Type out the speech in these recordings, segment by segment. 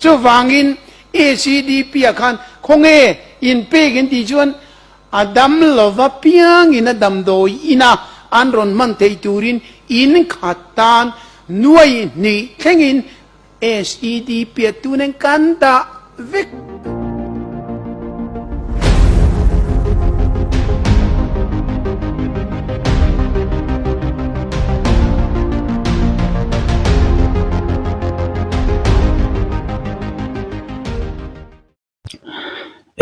Chuvangin SEDP ah khan khawnge in pek in tih chuan a dam lova piangin a damdawi ina an rawn hman theih turin in khat tan nuai hnih thlengin SEDP ah tunen kan dah vek.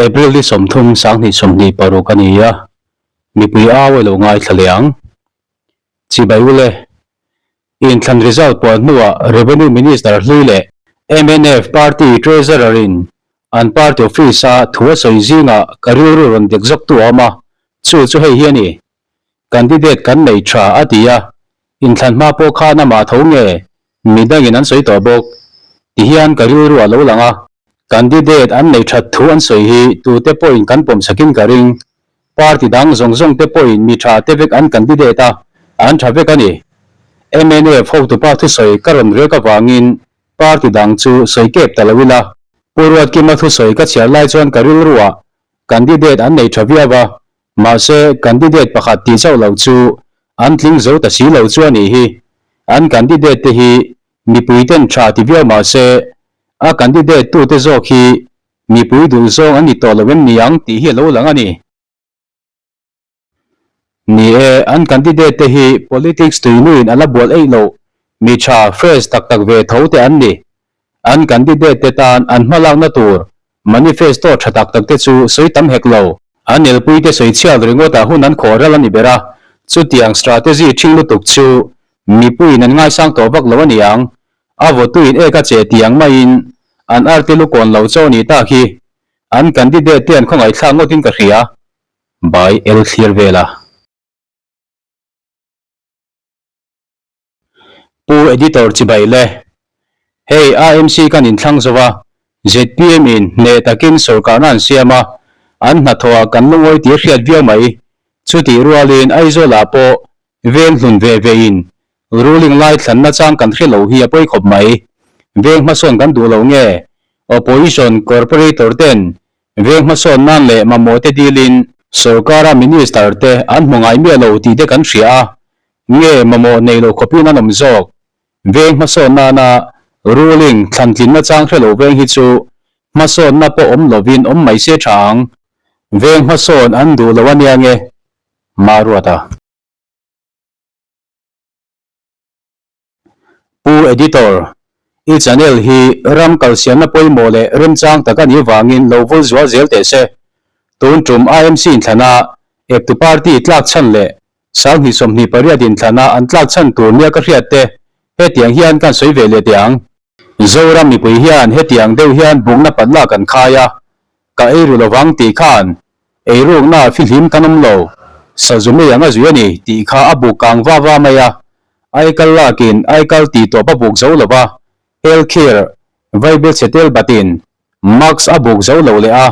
April ni 30 2026 a ni a, mipui au a lo ngaithla leh ang. Chibai ule. Inthlan result puan hnuah Revenue Minister hlui leh mnf Party Treasurer in an party office a thu a sawi zingah ka rilru rawn dek zawk tu a awm a, chu chu hei hi a ni. Candidate kan nei tha a ti a, inthlan hma pawh khan amah tho nge midangin an sawi tawh bawk. Tihian ka rilru a lo lang a, candidate an nei that thu an sawi hi tute pawhin kan pawm sakin ka ring. Party dang zawng zawng te pawhin mi tha te vek an candidate a, an tha vek a ni. Mnf hotupa thusawi ka rawn rek avangin party dang chu sawi kep ta lo ila. Pu Ruatkima thusawi ka chhiar lai chuan ka rilruah candidate an nei tha viau a, mahse candidate pakhat tih chauh lo chu an tling zo ta si lo chu a nih hi. An candidate te hi mipui ten tha ti viau mahse a candidate tute zawk hi Mipui duh zawng an ni tawh lo em ni ang tih hi a lo lang a ni. Ni e, an candidate te hi politics tuinuin a la bual eih loh, mi tha, fresh tak tak ve tho te an ni. An candidate te tan an hmalakna tur manifesto tha tak tak te chu sawi tam hek lo. An elpui te sawi chhiat ringawtah hun an khawh ral a ni ber a, chutiang strategy ṭhing lutuk chu mipuiin an ngaisang tawh vak lo a ni ang. A vawtuin ek a che tiang maiin an arte lu kawn lo chaw ni tak hi an candidate te an khawngaihthlak ngawtin ka hria. By El Thlir Vela. Pu Editor chibai le. Hei AMC kan inthlang zo a, zpm in hneh takin sorkarna an siam a, an hnathawh ah kan lungawi tir hriat viau mai. Chutih rualin Aizawl ah pawh veng hlun ve ve in Ruling lai thlanna chang kan hre lo hi a pawi khawp mai. Veng hmasawn kan duh lo nge? Opposition corporator ten veng hmasawn nan leh mamawh te dilin sorkara minister te an hmu ngai miah lo tih te kan hria a, nge mamawh nei lo khawpin an awm zawk? Veng hmasawn nana ruling thlan tlinna chang hre lo veng hi chu hmasawnna pawh awm lovin awm mai se tha ang. Veng hmasawn an duh lo ania nge? Maruata. Pu Editor, i channel hi ram kalsiamna pawimawh leh remchang tak a nih vangin lo vul zual zel teh se. Tun tum IMC inthlana eptu party tlak chhan leh 2028 inthlana an tlak chhan tur nia ka hriat te hetiang hian kan sawi ve leh teh ang. Zoram mipui hian hetiang deuh hian bukna patla kan khai a, Ka ei ru lovang tih khan eirukna fihlim kan awm lo, sazu mei ang a zui a ni tih kha a buk kang va va mai a, aikal lakin aikal tih tawp a buk zo lo va, Healthcare vaibel chhe tel batin mask a buk zo lo leh a,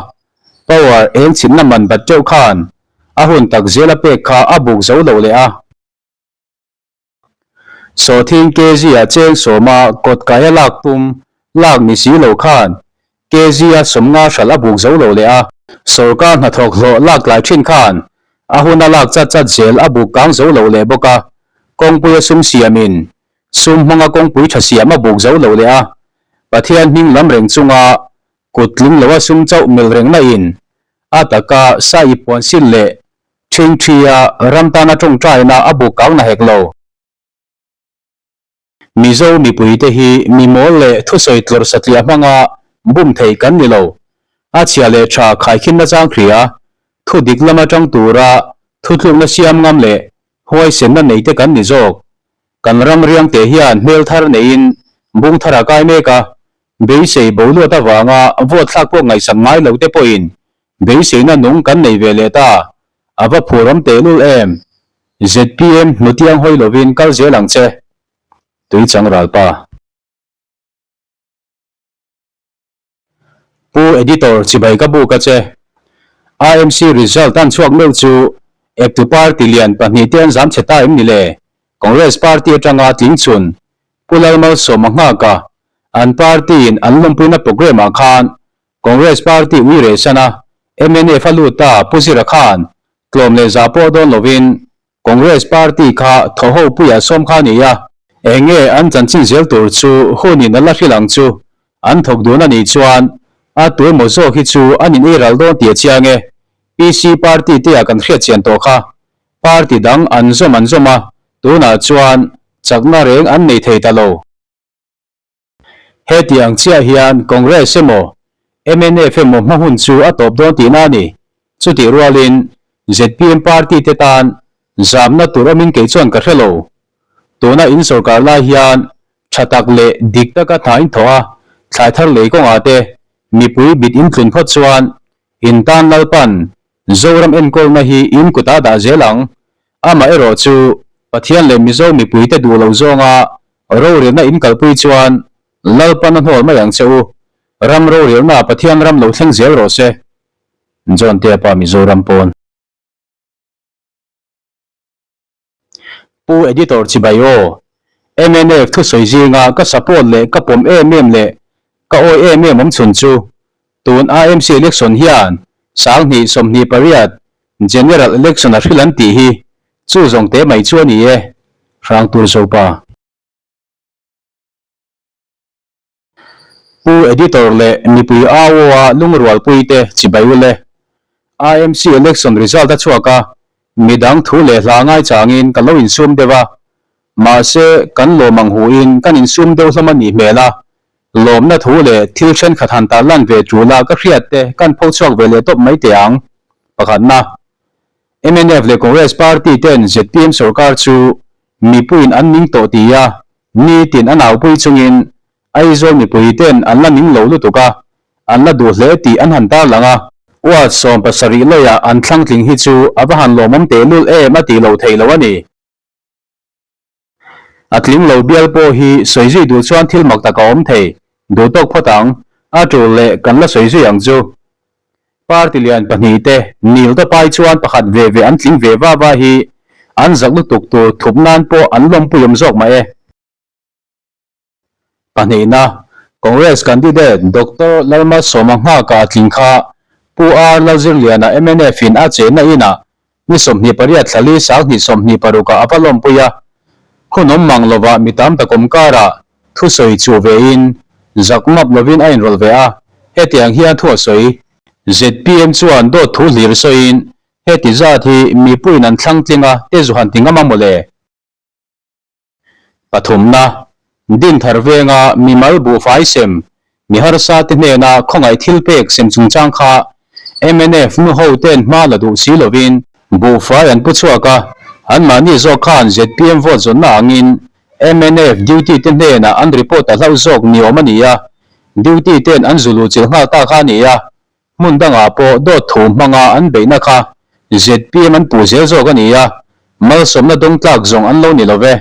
power eng chhitna man bat teuh khan a hun tak zel a pek kha a buk zo lo leh a. Sawhthing kg a cheng sawma kawt kai a lak tum lak ni si lo khan kg a sawmnga hralh a buk zo lo leh a, sawrkar hnathawk hlawh lak tlai thin khan a hun a lak chat chat zel a buk kang zo lo leh bawk a, kawngpui a sum siamin sum hmanga kawngpui tha siam a buk zo lo leh a, Pathian hming lam reng chunga kut tling lo a sum chauh mil reng na in a taka sa i puan sil leh Ṭhingṭhia ram tana ṭawngṭaina a buk kang na hek lo. Mizo mipuite hi mi mawl leh thusawi tlawrh satliah hmanga bum thei kan ni lo. A chhia leh ṭha khaikhinna chang hria, thu dik lama ṭang tura thutlukna siam ngam leh huaisenna neite kan ni zawk. Kan ram riangte hian hmel thar neiin bung thar a kai mek a, beisei bo luat avanga vote thlak pawh ngaihsak ngai lote pawhin Beiseina nung kan nei ve leh ta, a va phurawm tehlul em? Zpm hnutiang hawi lovin kal zel ang che. Tuichang ralpa. Pu Editor chibai ka buk a che. IMC result an chhuak meuh chu eptu party lian pahnihte an zam chhe ta em ni le? Congress party atanga tling chhun Pu Lalmalsawma nghak a. An party in an lawmpuina programme ah khan Congress party ui reh san a, mnf a lut ta Pu Zira khan tlawm leh zah pawh dawn lovin Congress party kha thawhho puiah sawm kha a ni a. Eng nge an chanchin zel tur chu hunin a la hrilh ang chu, an thawk dun a nih chuan a tu emaw zawk hi chu an in ei ral dawn tih a chiang e. PC party te ah kan hriat chian tawh kha. Party dang an zawm an zawm a, tunah chuan chakna reng an nei thei ta lo. Heti ang chiah hian Congress emaw, mnf emaw hma hun chu a tawp dawn tihna a ni. Chutih rualin zpm party te tan zamna tur awmin kei chuan ka hre lo. Tuna in sorkar lai hian tha tak leh dik taka hna in thawh a, thlai thar lei kawngah te mipui bit in tlun phawt chuan in tan Lalpan Zoram enkawlna hi in kutah dah zel ang. Amaherawh chu Pathian leh Mizo mipuite duh lo zawnga rorelna in kalpui chuan Lalpan a hnawl mai ang che u. Ram rorelna Pathian ram lo thleng zel rawh se. John Tea pa Mizoram pawn. Pu Editor Chibai aw. Mnf thusawi zinga ka support leh ka pawm em em leh ka awi em em awm chhun chu tun AMC election hian 2028 General Election a hrilh an tih hi chu zawng te mai chu a ni e, Hrangtur Zopa. Pu Editor leh mipui AO-a lungrualpui te chibai ul e. IMC Election result a chhuak a, midang thu leh hla ngai changin ka lo insum deuh a, mahse kan lawm ang huin kan insum deuh hlawm a nih hmel a, Lawmna thu leh thil thenkhat han tarlan ve tul a ka hriat te kan pho chhuak ve leh tawp mai teh ang. Pakhatna, mnf leh Congress party ten zpm sorkar chu mipuiin an ning tawh ti a, nitin an aupui chungin Aizawl mipui ten an la ning lo lutuk a, an la duh hle tih an han tarlang a. Ward 17 lawia an thlangtling hi chu a va han lawmawm tehlul em a tih loh theih loh a ni. A tling lo bial pawh hi sawi zui duh chuan thil mak tak a awm thei, duh tawk phawt ang, a tul leh kan la sawi zui ang chu. Party lian pahnihte nil tawp ai chuan pakhat ve ve an tling ve va va hi an zak lutuk tur thup nan pawh an lawmpui awm zawk mah e. Pahnihna, Congress candidate Doctor Lalmalsawma nghaka a tling kha Pu R Lalzirliana mnf in a chenna inah ni 28 thla li 2026 ah a va lawmpui a. Hun awm mang lovah mi tam tak awm karah thusawi chuh vein zak map lovin a inrawlh ve a, hetiang hian thu a sawi. Zpm chuan dawt thu hlir sawiin heti zat hi mipuiin an thlang tling a te zu han ti ngam a mawle. Pathumna, Dinthar venga mimal buhfai sem, mi harsa te hnena khawngaih thil pek sem chungchang kha mnf nu ho ten hma la duh si lovin buhfai an pu chhuak a, anmahni zawk khan zpm vote zawnna angin mnf duty te hnenah an report a hlauh zawk ni awm a ni a, duty ten an zu luhchilh nghal ta kha a ni a, Hmun dangah pawh dawt thu hmanga an beihna kha zpm an puh zel zawk a ni a, malsawmna dawng tlak zawng an lo ni lo ve.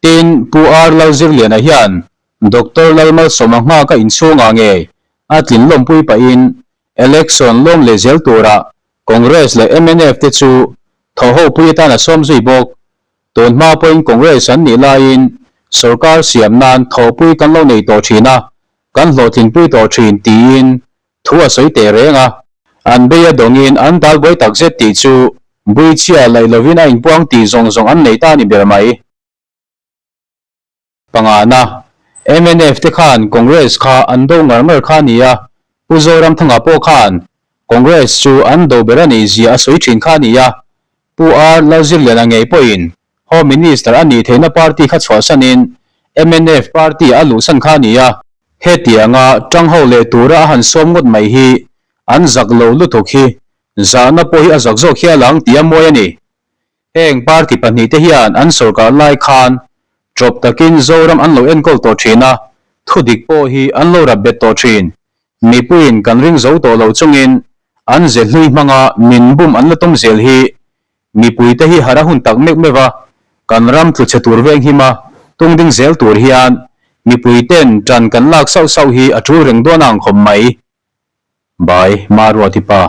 Tin, Pu R. Lalzirliana hian Doctor Lalmalsawma nghaka inchhungah ngei a tlin lawmpui pahin election lawm leh zel tura Congress leh mnf te chu thawhhopui atan a sawm zui bawk. Tun hma pawhin Congress an nih laiin sorkar siam nan thawhpui kan lo nei tawh thin a, kan hlawhtlinpui tawh thin tiin thu a sawi teh reng a. An bei a dawngin an talbuai takzet tih chu buichhia laih lovin a inpuang tih zawng zawng an nei ta a ni ber mai. Pangana, mnf te khan Congress kha an do ngar ngar kha a ni a, Pu Zoramthanga pawh khan Congress chu an do ber a nih zia a sawi thin kha a ni a, Pu R Lalzirliana ngei pawhin Home Minister a nih theihna party kha chhuahsanin mnf party a luhsan kha a ni a. Hetianga tangho leh tura a han sawm ngawt mai hi an zak lo lutuk hi zahna pawh hi a zak zawk hial ang tih a mawi a ni. Heng party pahnihte hian an sorkar lai khan ṭawp takin Zoram an lo enkawl tawh ṭhin a, thudik pawh hi an lo rap bet tawh ṭhin. Mipuiin kan ring zo tawh lo chungin an ze hlui hmanga min bum an la tum zel hi mipuite hi harh a hun tak meuh meuh a, kan ram tlu chhe tur veng him a, tung ding zel tur hian mipuiten ṭan kan lak sauh sauh hi a ṭul reng dawn ang khawp mai. By Maruati Pa.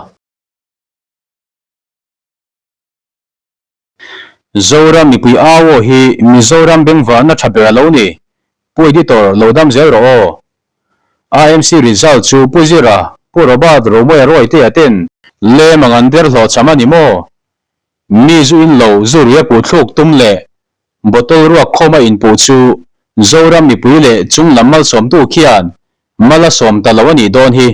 Zoram mipui au aw hi Mizoram bengvarna tha ber a lo ni. Pu Editor, lo dam zel rawh aw. IMC result chu Pu Zira, Pu Robert Romawia Rawite-a ten lem ang an der hlawhchham a ni maw? Mi zu in lo zu ria puh thluk tum leh bottle ruak khawma inpuh chu Zoram mipui leh chung lam malsawmtu khian mal a sawm ta lo a nih dawn hi.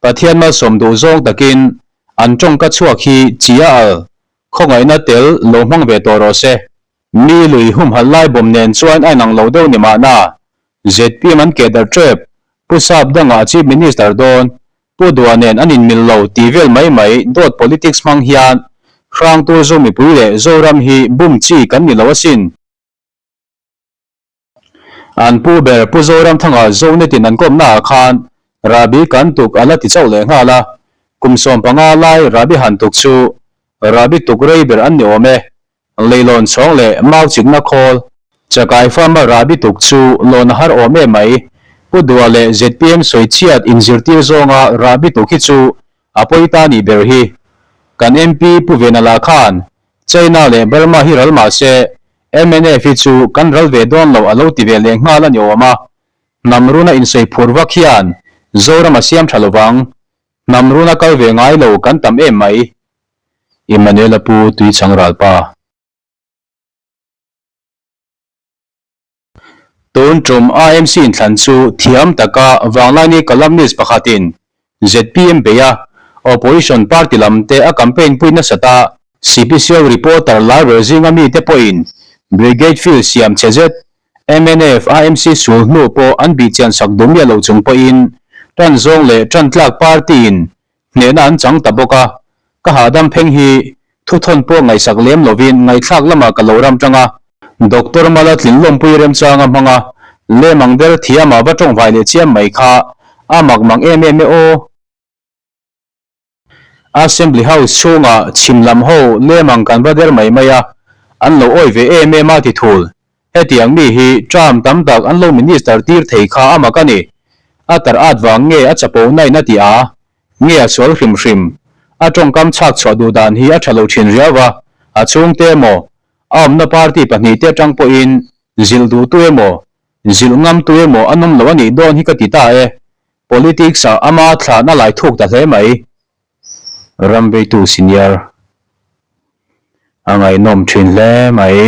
Pathian malsawm duh zawng takin an tawngka chhuak hi chi a al khawngaihna tel lo hmang ve tawh rawh se. Mi lui humhalh lai bawm nen chuan a inang lo deuh ni mahna, zpm an keh darh tep, Pu Sap dangah Chief Minister dawn, Pu Dua nen an inmil lo tih vel mai mai dawt politics hmang hian Hrangtur Zo mipui leh Zoram hi bum chi kan ni lo asin. An pu ber Pu Zoramthanga Zonetin an kawmna ah khan Rahbi kan tuk a la ti chauh leh nghal a, kum 15 lai Rahbi han tuk chu Rahbi tuk rei ber an ni awm e. Leilawn chhawng leh mau chikna khawl chakai farm-a rahbi tuk chu lawn a har awm em mai. Pu Dua leh zpm sawichhiat inzirtir zawnga rahbi tuk hi chu a pawi ta nih ber hi. Kan MP Pu Vena lah khan China leh Burma hi ral mah se mnf hi chu kan ral ve dawn lo a lo ti ve leh nghal a ni awm a. Hnam runa insawi phur vak hian Zoram a siam tha lovang. Hnam runa kal ve ngai lo kan tam em mai. Emmanuel-a pu Tuichang Ralpa. Tun tum IMC inthlan chu thiam taka Vanglaini columnist pakhatin zpm bei a, opposition party lam te a campaign pui nasat a, CPCO reporter lar ber zinga mite pawhin Brigade Field siam chhe zet mnf IMC sul hnu pawh an bihchian sak duh miah lo chung pawhin tan zawng leh tan tlak party-in Hnehna an chang ta bawk a, ka hahdam pheng hi thuthawn pawh ngaihsak lem lovin ngaihthlak lamah ka lo ram tang a. Doctor Mala tlin lawmpui remchanga hmang a, lem ang der thiamah va tawng vai leh chiam mai kha a mak mang em em e aw. Assembly House chhungah chhim lam ho lem ang kan va der mai mai a, an lo awi ve em em a ti thul. Hetiang mi hi term tam tak an lo minister tir thei kha a mak a ni. A tar at vang nge a chapo na in a ti a? Nge a sual hrim hrim? A tawngkam chhak chhuah duh dan hi a tha lo thin riau va, a chhungte emaw, a awmna party pahnihte atang pawhin zilh duhtu emaw, zilh ngamtu emaw an awm lo a nih dawn hi ka ti ta e. Politics ah ama thlan a lai thuk ta hle mai. Ram veitu senior a ngaihnawm thin hle mai.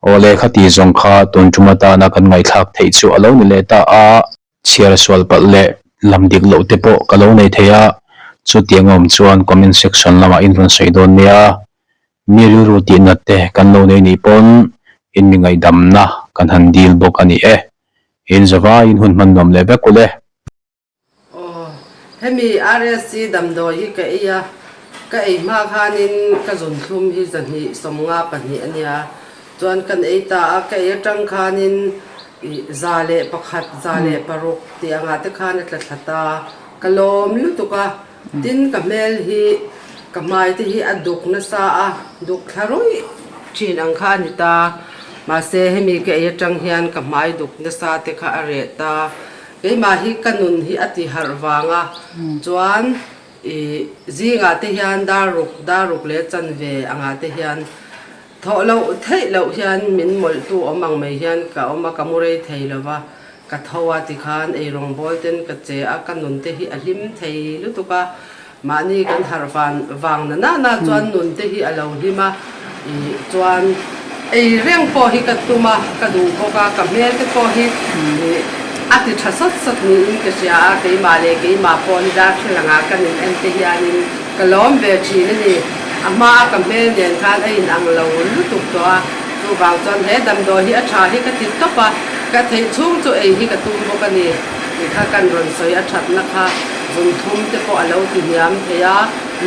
Aw le khati zawng kha tun tum atana kan ngaihthlak theih chu a lo ni leh ta a. Chhiar sual palh leh lam dik loh te pawh ka lo nei thei a, chutiang a awm chuan comment section lamah in rawn sawi dawn nia. Mi rilru tih nat te kan lo nei nih pawn in mi ngaihdamna kan han dil bawk a ni e. In zavaiin hun hman nuam leh vek ule. Aw, hemi RSC damdawi hi ka ei a, ka ei hma khanin ka zunthlum hi 252 a nia, chuan kan ei ta a, ka ei atang khanin ih 101, 106 tih angah te khan a tla thla ta, ka lawm lutuk a, tin ka hmel hi ka hmai te hi a duk nasa a, duk thla ruih thin ang kha a ni ta, mahse hemi ka ei atang hian ka hmai duk nasa te kha a reh ta. Keimah hi ka nun hi a ti harh vang a, chuan i zingah te hian dar ruk, dar ruk leh chanve angah te hian thawh loh theih loh hian min mawlhtu awm ang mai hian ka awm a, ka mu rei thei lo va, ka tho a tikhan eirawng bawl ten ka che a, ka nun te hi a hlim thei lutuk a. Mahni kan harh van vang na na na chuan nun te hi a lo hlim a, ih chuan ei reng pawh hi ka tum a, ka duh bawk a, ka hmel te pawh hi ih a ti tha sawt sawt niin ka hria a, keimah leh keimah pawh hi darthlalang ah kan in en te hianin ka lawm ve thin a ni. A hma a ka hmel nen khan a in ang lo lutuk tawh a, chuvang chuan he damdawi hi a tha hi ka ti tawp a, ka theih chhung chu ei hi ka tum bawk a ni. Tih kha kan rawn sawi a thatna kha zunthum te pawh a lo ti hniam thei a,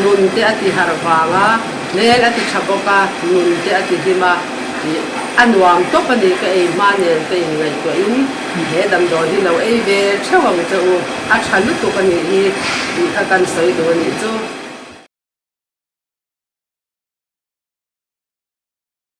nun te a ti harh vang a, hmel a ti tha bawk a, nun te a ti hlim a, tih a nuam tawp a ni. Ka ei hma nen ka inngaihtuahin he damdawi hi lo ei ve theuh ang che u, a tha lutuk a nih hi tih kha kan sawi duh a nih chu.